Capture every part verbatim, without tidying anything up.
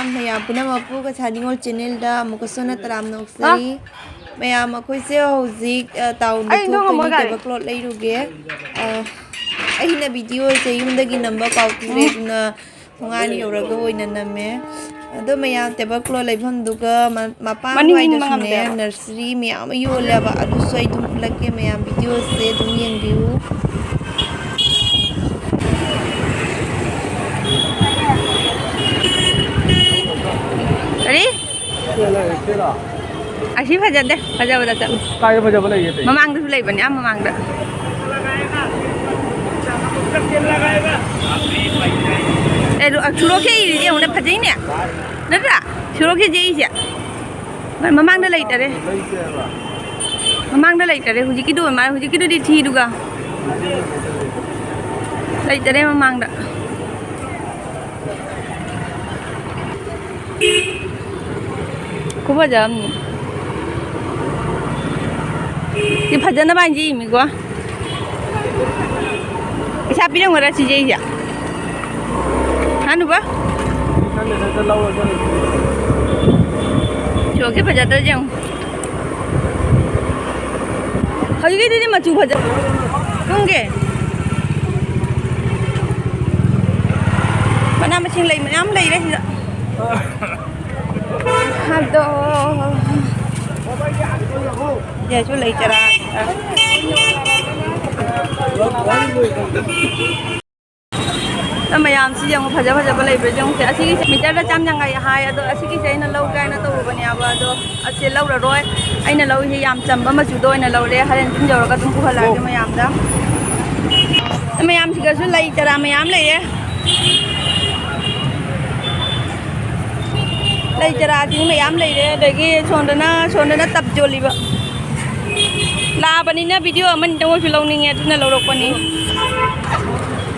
ꯃꯌꯥꯝ ꯄꯨꯝꯅꯃꯛꯄꯨ ꯀꯁꯥ ꯅꯤꯉꯣꯜ ꯆꯦꯅꯦꯜꯗ ꯑꯃꯨꯛꯀꯁꯨ ꯍꯟꯅ ꯇꯔꯥꯝꯅ ꯑꯣꯛꯆꯔꯤ꯫ ꯃꯌꯥꯝ, ꯑꯩꯈꯣꯏꯁꯦ ꯍꯧꯖꯤꯛ, ꯑ, ꯇꯥꯎꯟꯗ ꯑꯩ ꯏꯟꯗꯣ ꯊꯣꯛꯇꯣꯏꯅꯤ, ꯉꯝꯃꯣꯏ ꯒꯥꯔꯤ꯫ ꯇꯦꯕꯜ ꯀ꯭ꯂꯣꯠ ꯂꯩꯔꯨꯒꯦ꯫ ꯑ, ꯑꯩꯅ ꯚꯤꯗꯤꯑꯣꯁꯦ ꯌꯨꯝꯗꯒꯤ ꯅꯝꯕ ꯀꯥꯎꯊꯣꯛꯑꯦ, ꯎꯝ꯫ ꯑꯗꯨꯅ ꯊꯣꯡꯒꯥꯟ ꯌꯧꯔꯒ ꯑꯣꯏꯅ ꯅꯝꯃꯦ꯫ ꯑꯗꯣ ꯃꯌꯥꯝ, ꯇꯦꯕꯜ ꯀ꯭ꯂꯣꯠ ꯂꯩꯐꯝꯗꯨꯒ ꯃ-, ꯃꯄꯥꯟ ꯃꯅꯤꯡ ꯏꯟꯕ ꯍꯥꯏꯗꯁꯨꯅꯦ, ꯉꯝꯗꯦꯕ꯫ ꯅꯔꯁꯔꯤ ꯃꯌꯥꯝ ꯑꯃ ꯌꯣꯜꯂꯦꯕ, ꯑꯗꯨꯁꯨ ꯑꯩ ꯑꯗꯨꯝ ꯎꯠꯂꯛꯀꯦ꯫ ꯃꯌꯥꯝ, ꯚꯤꯗꯤꯑꯣꯁꯦ ꯑꯗꯨꯝ ꯌꯦꯡꯕꯤꯌꯨ꯫ ꯀꯔꯤ? ꯑꯁꯤ ꯐꯖꯗꯦ, ꯐꯖꯕꯗ ꯆꯠꯂꯨ꯫ ꯀꯥꯏꯗ ꯐꯖꯕ ꯂꯩꯒꯦ ꯑꯇꯩ? ꯃꯃꯥꯡꯗꯁꯨ ꯂꯩꯕꯅꯦ, ꯑꯥ ꯃꯃꯥꯡꯗ꯫ ꯑꯦ, ꯔꯣ-, ꯁꯣꯔꯣꯛꯁꯦ ꯏꯔꯤꯁꯦ ꯌꯦꯡꯉꯨꯅꯦ, ꯐꯖꯩꯅꯦ꯫ ꯅꯠꯇ꯭ꯔꯥ? ꯁꯣꯔꯣꯛꯁꯦ ꯌꯦꯛꯏꯁꯦ꯫ ꯃꯃꯥꯡꯗ ꯂꯩꯇꯔꯦ꯫ ꯂꯩꯇꯦ ꯍꯥꯏꯕ꯫ ꯃꯃꯥꯡꯗ ꯂꯩꯇꯔꯦ꯫ ꯍꯧꯖꯤꯛꯀꯤꯗꯨ ꯑꯣꯏ ꯃꯥꯜꯂꯦ꯫ ꯍꯧꯖꯤꯛꯀꯤꯗꯨꯗꯤ ꯊꯤꯗꯨꯒ꯫ ꯂꯩꯇꯔꯦ ꯃꯃꯥꯡꯗ꯫ ꯈꯨꯐꯖ ꯑꯃꯅꯤ꯫ ꯁꯤ ꯐꯖꯅꯕ ꯍꯥꯏꯅ ꯌꯦꯡꯉꯤꯃꯤꯀꯣ꯫ ꯄꯩꯁꯥ ꯄꯤꯔꯝꯒꯗ꯭ꯔꯥ ꯁꯤꯁꯦ ꯑꯩꯁꯦ? ꯍꯥ, ꯅꯨꯄꯥ? ꯁꯣꯛꯁꯦ ꯐꯖꯗ꯭ꯔꯁꯦ ꯌꯦꯡꯉꯨ꯫ ꯍꯧꯖꯤꯛꯀꯤꯗꯨꯗꯤ ꯃꯆꯨ ꯐꯖ-, ꯅꯨꯡꯒꯤ ꯃꯅꯥ ꯃꯁꯤꯡ ꯂꯩ ꯃꯌꯥꯝ ꯂꯩꯔꯦ ꯁꯤꯗ꯫ ꯑꯗꯣ ꯁꯤꯗꯁꯨ ꯂꯩ ꯆꯔꯥ꯫ ꯑꯗꯣ ꯃꯌꯥꯝꯁꯤ ꯌꯦꯡꯉꯨ, ꯐꯖ ꯐꯖꯕ ꯂꯩꯕ꯭ꯔꯥ ꯌꯦꯡꯉꯨꯁꯦ꯫ ꯑꯁꯤꯒꯤꯁꯦ ꯃꯤꯇꯔꯗ ꯆꯥꯝ ꯌꯥꯡꯈꯩ ꯍꯥꯏ, ꯑꯗꯣ ꯑꯁꯤꯒꯤꯁꯦ ꯑꯩꯅ ꯂꯧꯒꯦ ꯍꯥꯏꯅ ꯇꯧꯔꯨꯕꯅꯦꯕ, ꯑꯗꯣ ꯑꯁꯤ ꯂꯧꯔꯔꯣꯏ꯫ ꯑꯩꯅ ꯂꯧꯔꯤꯁꯦ ꯌꯥꯝ ꯆꯝꯕ ꯃꯆꯨꯗ ꯑꯣꯏꯅ ꯂꯧꯔꯦ꯫ ꯍꯣꯔꯦꯟ ꯌꯨꯝ ꯌꯧꯔꯒ ꯑꯗꯨꯝ ꯄꯨꯍꯜꯂꯛꯑꯒꯦ ꯃꯌꯥꯝꯗ꯫ ꯃꯌꯥꯝꯁꯤꯗꯁꯨ ꯂꯩ ꯆꯔꯥ ꯃꯌꯥꯝ ꯂꯩꯔꯦ꯫ ꯂꯩ ꯆꯔꯥꯁꯤꯡ ꯃꯌꯥꯝ ꯂꯩꯔꯦ꯫ ꯑꯗꯒꯤ ꯁꯣꯝꯗꯅ, ꯁꯣꯝꯗꯅ ꯇꯞ ꯌꯣꯜꯂꯤꯕ꯫ ꯂꯥꯛꯑꯕꯅꯤꯅ ꯚꯤꯗꯤꯑꯣ ꯑꯃꯅꯤꯇꯪ ꯑꯣꯏꯁꯨ ꯂꯧꯅꯤꯡꯉꯦ, ꯑꯗꯨꯅ ꯂꯧꯔꯛꯄꯅꯤ꯫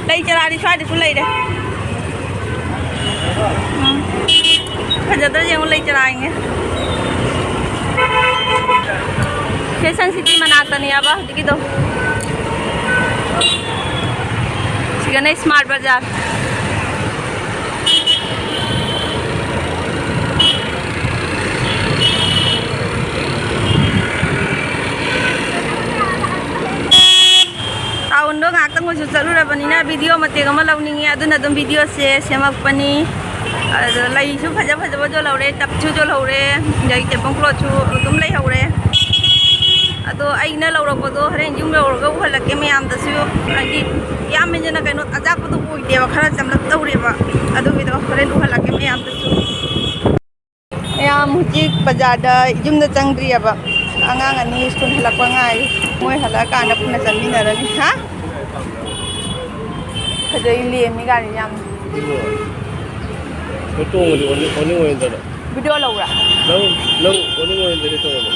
ꯂꯩ ꯆꯔꯥꯗꯤ ꯁ꯭ꯋꯥꯏꯗꯁꯨ ꯂꯩꯔꯦ꯫ ꯎꯝ꯫ ꯐꯖꯗ꯭ꯔꯥ ꯌꯦꯡꯉꯨ, ꯂꯩ ꯆꯔꯥ ꯌꯦꯡꯉꯦ꯫ ꯐꯦꯁꯟ ꯁꯤꯇꯤ ꯃꯅꯥꯛꯇꯅꯦꯕ ꯍꯧꯖꯤꯛꯀꯤꯗꯣ꯫ ꯁꯤꯒꯅ ꯏꯁꯃꯥꯔꯠ ꯕꯖꯥꯔ꯫ ꯚꯤꯗꯤꯑꯣ ꯃꯇꯦꯛ ꯑꯃ ꯂꯧꯅꯤꯡꯉꯤ, ꯑꯗꯨꯅ ꯑꯗꯨꯝ ꯚꯤꯗꯤꯑꯣꯁꯦ ꯁꯦꯝꯃꯛꯄꯅꯤ꯫ ꯑꯗꯣ ꯂꯩꯁꯨ ꯐꯖ ꯐꯖꯕ ꯌꯣꯜꯍꯧꯔꯦ, ꯇꯞꯁꯨ ꯌꯣꯜꯍꯧꯔꯦ, ꯑꯗꯩ ꯇꯦꯕꯜ ꯀ꯭ꯂꯣꯠꯁꯨ ꯑꯗꯨꯝ ꯂꯩꯍꯧꯔꯦ꯫ ꯑꯗꯣ ꯑꯩꯅ ꯂꯧꯔꯛꯄꯗꯣ ꯍꯣꯔꯦꯟ ꯌꯨꯝ ꯌꯧꯔꯒ ꯎꯍꯜꯂꯛꯀꯦ ꯃꯌꯥꯝꯗꯁꯨ꯫ ꯍꯥꯏꯗꯤ ꯌꯥꯝ ꯍꯦꯟꯖꯟꯅ ꯀꯩꯅꯣ ꯑꯆꯥꯛꯄꯗꯣ ꯑꯣꯏꯗꯦꯕ, ꯈꯔ ꯆꯝꯂꯞ ꯇꯧꯔꯦꯕ꯫ ꯑꯗꯨꯒꯤꯗꯣ ꯍꯣꯔꯦꯟ ꯎꯍꯜꯂꯛꯀꯦ ꯃꯌꯥꯝꯗꯁꯨ꯫ ꯃꯌꯥꯝ ꯍꯧꯖꯤꯛ ꯕꯖꯥꯔꯗ, ꯌꯨꯝꯗ ꯆꯪꯗ꯭ꯔꯤꯑꯕ꯫ ꯑꯉꯥꯡ ꯑꯅꯤ ꯁ꯭ꯀꯨꯜ ꯍꯜꯂꯛꯄ ꯉꯥꯏꯔꯤ꯫ ꯃꯣꯏ ꯍꯜꯂꯛꯑꯀꯥꯟꯗ ꯄꯨꯟꯅ ꯆꯠꯃꯤꯟꯅꯔꯅꯤ꯫ ꯍꯥ? ꯐꯖꯩ, ꯂꯦꯝꯃꯤ ꯒꯥꯔꯤ ꯌꯥꯝ꯫ ꯐꯣꯇꯣ ꯑꯣꯏꯅ ꯑꯣꯟꯅꯤꯡ-, ꯑꯣꯟꯅꯤꯡ ꯑꯣꯏꯅ ꯇꯧꯔꯣ꯫ ꯚꯤꯗꯤꯑꯣ ꯂꯧꯕ꯭ꯔꯥ? ꯅꯪ, ꯅꯪ ꯑꯣꯟꯅꯤꯡ ꯑꯣꯏꯅ ꯇꯧꯔꯣ꯫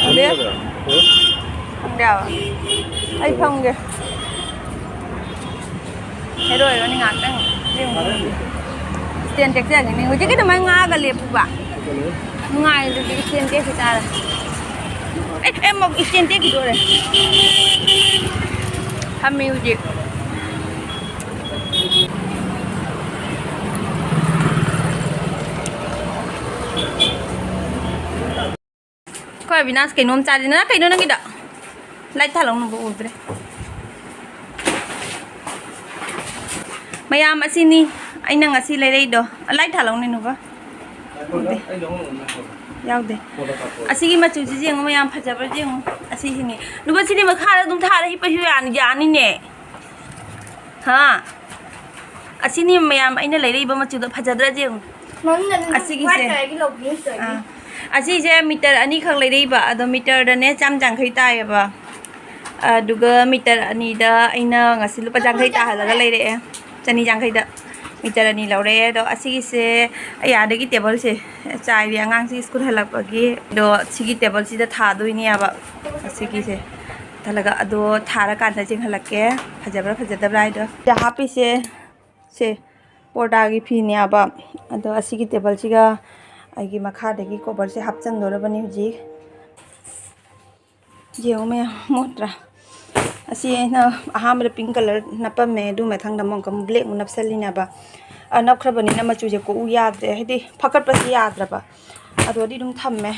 ꯈꯪꯗꯦ꯫ ꯑꯣꯟꯅꯤꯡ ꯑꯣꯏꯅ ꯇꯧꯔꯣ꯫ ꯈꯪꯗꯦ ꯍꯥꯏꯕ꯫ ꯑꯩ ꯐꯝꯒꯦ꯫ ꯍꯦꯔꯣ ꯍꯦꯔꯣꯅꯤ ꯉꯥꯛꯇꯪ ꯌꯦꯡꯉꯨ꯫ ꯁ꯭ꯇꯦꯟ ꯇꯦꯛꯆꯒꯤꯅꯤ꯫ ꯍꯧꯖꯤꯛꯀꯤ ꯑꯗꯨꯃꯥꯏꯅ ꯉꯥꯒ ꯂꯦꯞꯄꯨꯕ꯫ ꯅꯨꯡꯉꯥꯏꯔꯦ ꯑꯗꯨꯗꯤ ꯁ꯭ꯇꯦꯟ ꯇꯦꯛꯈꯤ ꯇꯥꯔꯦ꯫ ꯑꯦ, ꯑꯦ, ꯑꯃꯨꯛ ꯁ꯭ꯇꯦꯟ ꯇꯦꯛꯈꯤꯗꯣꯔꯦ꯫ ꯐꯝꯃꯤ ꯍꯧꯖꯤꯛ꯫ ꯑꯩꯈꯣꯏ ꯑꯕꯤꯅꯥꯁ ꯀꯩꯅꯣꯝ ꯆꯥꯔꯤ꯫ ꯅꯅꯥ ꯀꯩꯅꯣ ꯅꯪꯒꯤꯗꯣ? ꯂꯥꯏꯠ ꯊꯥꯜꯂꯧꯅꯕ ꯎꯗ꯭ꯔꯦ꯫ ꯃꯌꯥꯝ ꯑꯁꯤꯅꯤ ꯑꯩꯅ ꯉꯁꯤ ꯂꯩꯔꯛꯏꯗꯣ꯫ ꯂꯥꯏꯠ ꯊꯥꯜꯂꯧꯅꯦ ꯅꯨꯕ꯫ ꯎꯗꯦ꯫ ꯌꯥꯎꯗꯦ꯫ ꯑꯁꯤꯒꯤ ꯃꯆꯨꯁꯤ ꯌꯦꯡꯉꯨ ꯃꯌꯥꯝ, ꯐꯖꯕ꯭ꯔꯥ ꯌꯦꯡꯉꯨ꯫ ꯑꯁꯤꯁꯤꯅꯤ꯫ ꯅꯨꯕ ꯁꯤꯗꯤ ꯃꯈꯥꯗ ꯑꯗꯨꯝ ꯊꯥꯔ ꯍꯤꯞꯄꯁꯨ ꯌꯥꯅꯤ, ꯌꯥꯅꯤꯅꯦ꯫ ꯍꯥ? ꯑꯁꯤꯅꯤ ꯃꯌꯥꯝ ꯑꯩꯅ ꯂꯩꯔꯛꯏꯕ ꯃꯆꯨꯗꯣ, ꯐꯖꯗ꯭ꯔꯥ ꯌꯦꯡꯉꯨ꯫ ꯃꯃꯤꯡ ꯑꯗꯨꯝ ꯑꯁꯤꯒꯤꯁꯦ꯫ White colourꯒꯤ ꯂꯧꯕꯤꯌꯨ ꯁꯤꯗꯒꯤ꯫ ꯑꯥ꯫ ꯑꯁꯤꯁꯦ ꯃꯤꯇꯔ ꯑꯅꯤꯈꯛ ꯂꯩꯔꯛꯏꯕ, ꯑꯗꯣ ꯃꯤꯇꯔꯗꯅꯦ ꯆꯥꯝ ꯌꯥꯡꯈꯩ ꯇꯥꯏꯌꯦꯕ꯫ ꯑꯗꯨꯒ ꯃꯤꯇꯔ ꯑꯅꯤꯗ ꯑꯩꯅ ꯉꯁꯤ ꯂꯨꯄꯥ ꯆꯥꯝ ꯌꯥꯡꯈꯩ ꯇꯥꯍꯜꯂꯒ ꯂꯩꯔꯛꯑꯦ꯫ ꯆꯅꯤ ꯌꯥꯡꯈꯩꯗ ꯃꯤꯇꯔ ꯑꯅꯤ ꯂꯧꯔꯛꯑꯦ꯫ ꯑꯗꯣ ꯑꯁꯤꯒꯤꯁꯦ ꯑꯩ ꯑꯥꯗꯒꯤ ꯇꯦꯕꯜꯁꯦ ꯆꯥꯏꯔꯤ ꯑꯉꯥꯡꯁꯤ ꯁ꯭ꯀꯨꯜ ꯍꯜꯂꯛꯄꯒꯤ꯫ ꯑꯗꯣ ꯁꯤꯒꯤ ꯇꯦꯕꯜꯁꯤꯗ ꯊꯥꯗꯣꯏꯅꯦꯕ ꯑꯁꯤꯒꯤꯁꯦ꯫ ꯊꯥꯂꯒ ꯑꯗꯣ ꯊꯥꯔꯀꯥꯟꯗ ꯌꯦꯡꯍꯜꯂꯛꯀꯦ ꯐꯖꯕ꯭ꯔꯥ ꯐꯖꯗꯕ꯭ꯔꯥ ꯍꯥꯏꯗꯣ꯫ ꯁꯤꯗ ꯍꯥꯞꯄꯤꯁꯦ ꯁꯦ ꯄꯣꯔꯗꯥꯒꯤ ꯐꯤꯅꯦꯕ꯫ ꯑꯗꯣ ꯑꯁꯤꯒꯤ ꯇꯦꯕꯜꯁꯤꯒ ꯑꯩꯒꯤ ꯃꯈꯥꯗꯒꯤ ꯀꯣꯕꯔꯁꯦ ꯍꯥꯞꯆꯟꯗꯣꯔꯕꯅꯤ ꯍꯧꯖꯤꯛ꯫ ꯌꯦꯡꯉꯨ ꯃꯌꯥꯝ, ꯃꯣꯠꯇ꯭ꯔꯥ? ꯑꯁꯤ ꯑꯩꯅ ꯑꯍꯥꯟꯕꯗ ꯄꯤꯡ ꯀꯂꯔ ꯅꯞꯄꯝꯃꯦ, ꯑꯗꯨ ꯃꯊꯪꯗ ꯑꯃꯨꯛꯀ ꯑꯃꯨꯛ ꯕ꯭ꯂꯦꯛ ꯑꯃꯨꯛ ꯅꯞꯁꯜꯂꯤꯅꯦꯕ꯫ ꯑ, ꯅꯞꯈ꯭ꯔꯕꯅꯤꯅ ꯃꯆꯨꯁꯦ ꯀꯣꯛꯎ ꯌꯥꯗ꯭ꯔꯦ, ꯍꯥꯏꯗꯤ ꯐꯀꯠꯄꯁꯦ ꯌꯥꯗ꯭ꯔꯕ꯫ ꯑꯗꯨꯗꯤ ꯑꯗꯨꯝ ꯊꯝꯃꯦ꯫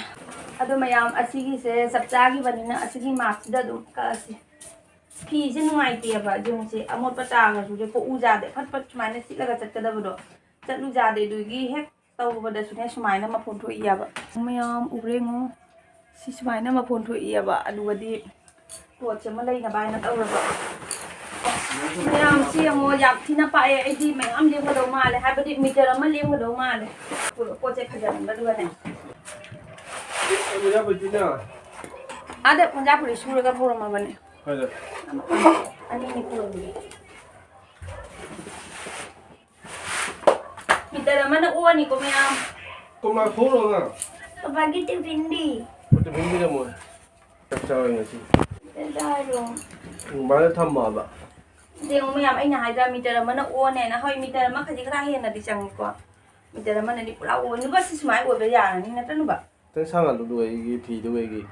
ꯑꯗꯣ ꯃꯌꯥꯝ, ꯑꯁꯤꯒꯤꯁꯦ ꯆꯞ ꯆꯥꯈꯤꯕꯅꯤꯅ ꯑꯁꯤꯒꯤ ꯃꯥꯔꯛꯁꯤꯗ ꯑꯗꯨꯝ ꯀꯛꯑꯁꯤ꯫ ꯐꯤꯁꯦ ꯅꯨꯡꯉꯥꯏꯇꯦꯕ, ꯖꯤꯡꯁꯦ ꯑꯃꯣꯠꯄ ꯇꯥꯔꯒꯁꯨ ꯀꯣꯛꯎ ꯌꯥꯗꯦ, ꯐꯠ ꯐꯠ ꯁꯨꯃꯥꯏꯅ ꯁꯤꯠꯂꯒ ꯆꯠꯀꯗꯕꯗꯣ, ꯆꯠꯂꯨ ꯌꯥꯗꯦ꯫ ꯑꯗꯨꯒꯤ ꯍꯦꯛ ꯇꯧꯕꯗꯁꯨꯅꯦ ꯁꯨꯃꯥꯏꯅ ꯃꯐꯣꯟ ꯊꯣꯛꯏꯑꯕ꯫ ꯃꯌꯥꯝ ꯎꯕ꯭ꯔꯥ ꯌꯦꯡꯉꯣ, ꯁꯤ ꯁꯨꯃꯥꯏꯅ ꯃꯐꯣꯟ ꯊꯣꯛꯏꯑꯕ꯫ ꯑꯗꯨꯒꯗꯤ ꯄꯣꯠꯁꯦ ꯑꯃ ꯂꯩꯅꯕ ꯍꯥꯏꯅ ꯇꯧꯔꯕ꯫ ꯃꯌꯥꯝ ꯁꯤ ꯌꯦꯡꯉꯣ, ꯌꯥꯝ ꯊꯤꯅ ꯄꯥꯛꯑꯦ꯫ ꯑꯩꯗꯤ ꯃꯌꯥꯝ ꯂꯦꯝꯒꯗꯧ ꯃꯥꯜꯂꯦ, ꯍꯥꯏꯕꯗꯤ ꯃꯤꯇꯔ ꯑꯃ ꯂꯦꯝꯒꯗꯧ ꯃꯥꯜꯂꯦ꯫ ꯄꯣꯠꯁꯦ ꯐꯖꯃꯟꯕꯗꯨꯒꯅꯦ꯫ ꯑꯗ ꯄꯨꯟꯖꯥ ꯐꯨꯔꯤ ꯁꯨꯔꯒ ꯄꯨꯔꯝꯃꯕꯅꯦ꯫ ꯍꯣꯏꯗ꯫ ꯑꯅꯤꯅꯤ ꯄꯨꯔꯝꯃꯤ꯫ ꯃꯤꯇꯔ ꯑꯃꯅ ꯑꯣꯛꯑꯅꯤꯀꯣ ꯃꯌꯥꯝ꯫ ꯀꯣꯝꯂꯥ ꯈꯣꯛꯎꯔꯣ ꯅꯪ? ꯄꯄꯥꯒꯤ ꯇꯤꯐꯤꯟꯗꯤ? ꯇꯤꯐꯤꯟ ꯄꯤꯔꯝꯃꯣ꯫ ꯆꯥꯛ ꯆꯥꯔꯣꯏ ꯉꯁꯤ꯫ ꯆꯥꯛ ꯆꯥꯔꯣ꯫ ꯑꯗꯨꯃꯥꯏꯅ ꯊꯝꯃꯣꯕ꯫ ꯌꯦꯡꯉꯣ ꯃꯌꯥꯝ, ꯑꯩꯅ ꯍꯥꯏꯗ꯭ꯔꯥ ꯃꯤꯇꯔ ꯑꯃꯅ ꯑꯣꯛꯑꯅꯦꯅ꯫ ꯍꯣꯏ, ꯃꯤꯇꯔ ꯑꯃ ꯈꯖꯤꯛ ꯈꯔ ꯍꯦꯟꯅꯗꯤ ꯆꯪꯉꯤꯀꯣ꯫ ꯃꯤꯇꯔ ꯑꯃꯅꯗꯤ ꯄꯨꯔꯥ ꯑꯣꯛꯑꯅꯤ꯫ ꯅꯨꯄꯥ ꯁꯤ ꯁꯨꯃꯥꯏꯅ ꯑꯣꯏꯕ ꯌꯥꯔꯅꯤ ꯅꯠꯇ꯭ꯔꯥ ꯅꯨꯄꯥ? ꯈꯤꯇꯪ ꯁꯥꯡꯍꯜꯂꯨ ꯑꯗꯨꯒ ꯑꯩꯒꯤ ꯐꯤꯗꯨꯒ ꯑꯩꯒꯤ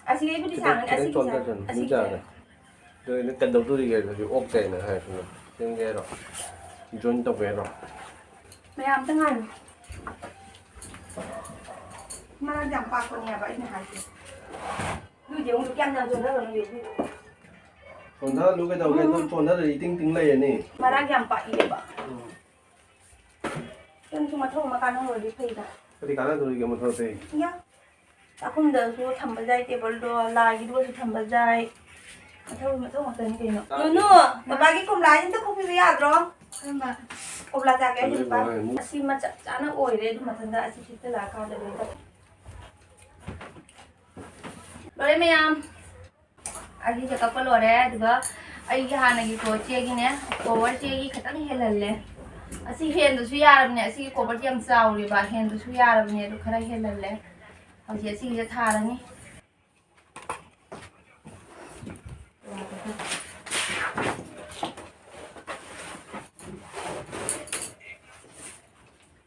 ꯑꯁꯤꯒꯤ ꯑꯩꯕꯨꯗꯤ ꯈꯤꯇꯪ, ꯁꯥꯡꯉꯅꯤ, ꯈꯤꯇꯪ ꯑꯁꯤꯒꯤ ꯆꯣꯟꯊꯔ ꯁꯥꯡ-, ꯆꯣꯟ-, ꯑꯗꯨꯝ ꯑꯁꯤꯒꯤ ꯌꯥꯔꯦ꯫ ꯁꯥꯡ-, ꯑꯗꯣ ꯑꯩꯅ ꯀꯩꯗꯧꯗꯣꯔꯤꯒꯦ ꯑꯗꯨꯗꯤ ꯑꯣꯛ ꯀꯩꯅꯣ ꯍꯥꯏꯔꯛꯄꯗꯣ? ꯁꯦꯝꯒꯦ ꯍꯥꯏꯔꯣ? ꯖꯣꯏꯟ ꯇꯧꯒꯦ ꯍꯥꯏꯔꯣ? ꯃꯌꯥꯝ ꯑꯝꯇ ꯉꯥꯏꯌꯨ꯫ ꯃꯔꯛ ꯌꯥꯝ ꯄꯥꯛꯄꯅꯦꯕ ꯑꯩꯅ ꯍꯥꯏꯁꯦ꯫ ꯑꯗꯨꯗꯤ ꯑꯃꯨꯛ ꯀꯌꯥꯝ ꯌꯥꯝ ꯆꯣꯟꯊꯔꯅꯤ ꯍꯧꯖꯤꯛ? ꯆꯣꯟꯊꯍꯜꯂꯨ ꯀꯩꯗꯧꯒꯦ? ꯑꯗꯨꯝ ꯆꯣꯟꯊꯔꯗꯤ ꯏꯇꯤꯡ ꯇꯤꯡ ꯂꯩꯔꯅꯤ꯫ ꯃꯔꯛ ꯌꯥꯝ ꯄꯥꯛꯏꯌꯦꯕ꯫ ꯎꯝ꯫ ꯅꯪꯁꯨ ꯃꯊꯧ ꯑꯃ ꯀꯥꯟꯅꯍꯧꯔꯗꯤ ꯐꯩꯗ꯫ ꯀꯔꯤ ꯀꯥꯟꯅꯗꯧꯔꯤꯒꯦ ꯃꯊꯧ ꯑꯇꯩ? ꯌꯥ꯫ ꯆꯥꯛꯈꯨꯝꯗꯁꯨ ꯊꯝꯕ ꯌꯥꯏ ꯇꯦꯕꯜꯗꯣ, ꯂꯥꯏꯒꯤꯗꯨꯒꯁꯨ ꯊꯝꯕ ꯌꯥꯏ꯫ ꯃꯊꯧ ꯃꯊꯧ ꯉꯥꯛꯇꯅꯤ ꯀꯩꯅꯣ꯫ ꯅꯨꯅꯨ, ꯕꯕꯥꯒꯤ ꯀꯣꯝꯂꯥꯁꯦ ꯑꯝꯇ ꯈꯣꯛꯄꯤꯕ ꯌꯥꯗ꯭ꯔꯣ? ꯏꯃꯥ꯫ ꯀꯣꯝꯂꯥ ꯆꯥꯒꯦ ꯍꯥꯏꯅꯤ, ꯕꯕꯥ꯫ ꯑꯁꯤꯃ ꯆꯞ ꯆꯥꯅ ꯑꯣꯏꯔꯦ, ꯑꯗꯨ ꯃꯊꯪꯗ ꯑꯁꯤ ꯁꯤꯠꯇ ꯂꯥꯛꯑꯀꯥꯟꯗ ꯂꯣꯏ ꯇꯧ-, ꯂꯣꯏꯔꯦ ꯃꯌꯥꯝ꯫ ꯑꯩꯒꯤꯁꯦ ꯀꯛꯄ ꯂꯣꯏꯔꯦ꯫ ꯑꯗꯨꯒ ꯑꯩꯒꯤ ꯍꯥꯟꯅꯒꯤ ꯀꯣ ꯆꯦꯒꯤꯅꯦ, ꯀꯣꯚꯔ ꯆꯦꯒꯤ ꯈꯤꯇꯪ ꯍꯦꯜꯍꯜꯂꯦ꯫ ꯑꯁꯤ ꯍꯦꯟꯕꯁꯨ ꯌꯥꯔꯕꯅꯦ, ꯑꯁꯤꯒꯤ ꯀꯣꯚꯔꯁꯦ ꯌꯥꯝ ꯆꯥꯎꯔꯦꯕ, ꯍꯦꯟꯕꯁꯨ ꯌꯥꯔꯕꯅꯦ, ꯑꯗꯨ ꯈꯔ ꯍꯦꯜꯍꯜꯂꯦ꯫ ꯍꯧꯖꯤꯛ ꯑꯁꯤꯒꯤꯁꯦ ꯊꯥꯔꯅꯤ꯫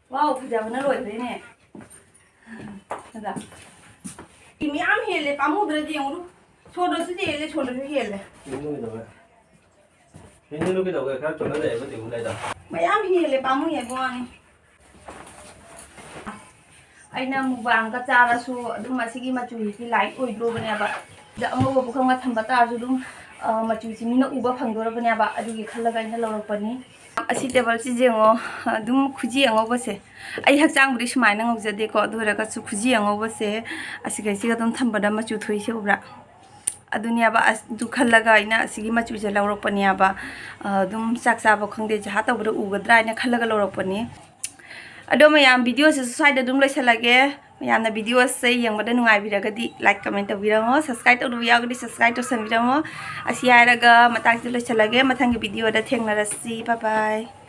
ꯋꯥꯎ, ꯐꯖꯕꯅ ꯂꯣꯏꯈ꯭ꯔꯦꯅꯦ꯫ ꯑꯗ ꯃꯌꯥꯝ ꯍꯦꯜꯂꯦ, ꯄꯥꯝꯃꯨꯗ꯭ꯔꯗꯤ ꯌꯦꯡꯉꯨ꯫ ꯁꯣꯟꯗꯁꯨ ꯍꯦꯜꯂꯦ, ꯁꯣꯟꯗꯁꯨ ꯍꯦꯜꯂꯦ꯫ ꯌꯦꯡꯉꯨ ꯀꯩꯗꯧꯔꯦ? ꯌꯦꯡꯉꯨ ꯀꯩꯗꯧꯔꯦ? ꯈꯔ ꯆꯣꯟꯊꯔꯛꯑꯦꯕ ꯇꯦꯕꯜ ꯂꯩꯗ꯫ ꯃꯌꯥꯝ ꯍꯦꯜꯂꯦ, ꯄꯥꯝꯃꯨꯏ ꯍꯥꯏꯕ ꯋꯥꯅꯤ꯫ ꯑꯩꯅ ꯃꯨꯛꯕꯥꯡꯒ ꯆꯥꯔꯁꯨ ꯑꯗꯨꯝ ꯑꯁꯤꯒꯤ ꯃꯆꯨꯁꯤꯗꯤ ꯂꯥꯏꯠ ꯑꯣꯏꯗ꯭ꯔꯣꯕꯅꯦꯕ꯫ ꯑꯗ ꯑꯉꯧꯕ ꯄꯨꯈꯝꯒ ꯊꯝꯕ ꯇꯥꯔꯁꯨ ꯑꯗꯨꯝ ꯑ, ꯃꯆꯨꯁꯤ ꯃꯤꯅ ꯎꯕ ꯐꯪꯗꯣꯔꯕꯅꯦꯕ, ꯑꯗꯨꯒꯤ ꯈꯜꯂꯒ ꯑꯩꯅ ꯂꯧꯔꯛꯄꯅꯤ꯫ ꯑꯁꯤ ꯇꯦꯕꯜꯁꯤ ꯌꯦꯡꯉꯣ, ꯑꯗꯨꯝ ꯈꯨꯖꯤ ꯑꯉꯧꯕꯁꯦ, ꯑꯩ ꯍꯛꯆꯥꯡꯕꯨꯗꯤ ꯁꯨꯃꯥꯏꯅ ꯉꯧꯖꯗꯦꯀꯣ, ꯑꯗꯨ ꯑꯣꯏꯔꯒꯁꯨ ꯈꯨꯖꯤ ꯑꯉꯧꯕꯁꯦ ꯑꯁꯤꯈꯩꯁꯤꯒ ꯑꯗꯨꯝ ꯊꯝꯕꯗ ꯃꯆꯨ ꯊꯣꯛꯏꯁꯦ ꯎꯕ꯭ꯔꯥ? ꯑꯗꯨꯅꯦꯕ, ꯑꯁ, ꯑꯗꯨ ꯈꯜꯂꯒ ꯑꯩꯅ ꯑꯁꯤꯒꯤ ꯃꯆꯨꯁꯦ ꯂꯧꯔꯛꯄꯅꯦꯕ꯫ ꯑ, ꯑꯗꯨꯝ ꯆꯥꯛ ꯆꯥꯕ ꯈꯪꯗꯦ, ꯆꯍꯥ ꯇꯧꯕꯗ ꯎꯒꯗ꯭ꯔꯥ ꯍꯥꯏꯅ ꯈꯜꯂꯒ ꯂꯧꯔꯛꯄꯅꯤ꯫ ꯑꯗꯣ ꯃꯌꯥꯝ, videoꯁꯤꯁꯨ ꯁ꯭ꯋꯥꯏꯗ ꯑꯗꯨꯝ ꯂꯣꯏꯁꯤꯜꯂꯒꯦ꯫ ꯃꯌꯥꯝꯅ videoꯁꯦ ꯌꯦꯡꯕꯗ ꯅꯨꯡꯉꯥꯏꯕꯤꯔꯒꯗꯤ like, comment ꯇꯧꯕꯤꯔꯝꯃꯣ, subscribe ꯇꯧꯗꯕ ꯌꯥꯎꯔꯒꯗꯤ subscribe ꯇꯧꯁꯟꯕꯤꯔꯝꯃꯣ꯫ ꯑꯁꯤ ꯍꯥꯏꯔꯒ ꯃꯇꯥꯡꯁꯤꯗ ꯂꯣꯏꯁꯤꯜꯂꯒꯦ, ꯃꯊꯪꯒꯤ videoꯗ ꯊꯦꯡꯅꯔꯁꯤ, bye bye꯫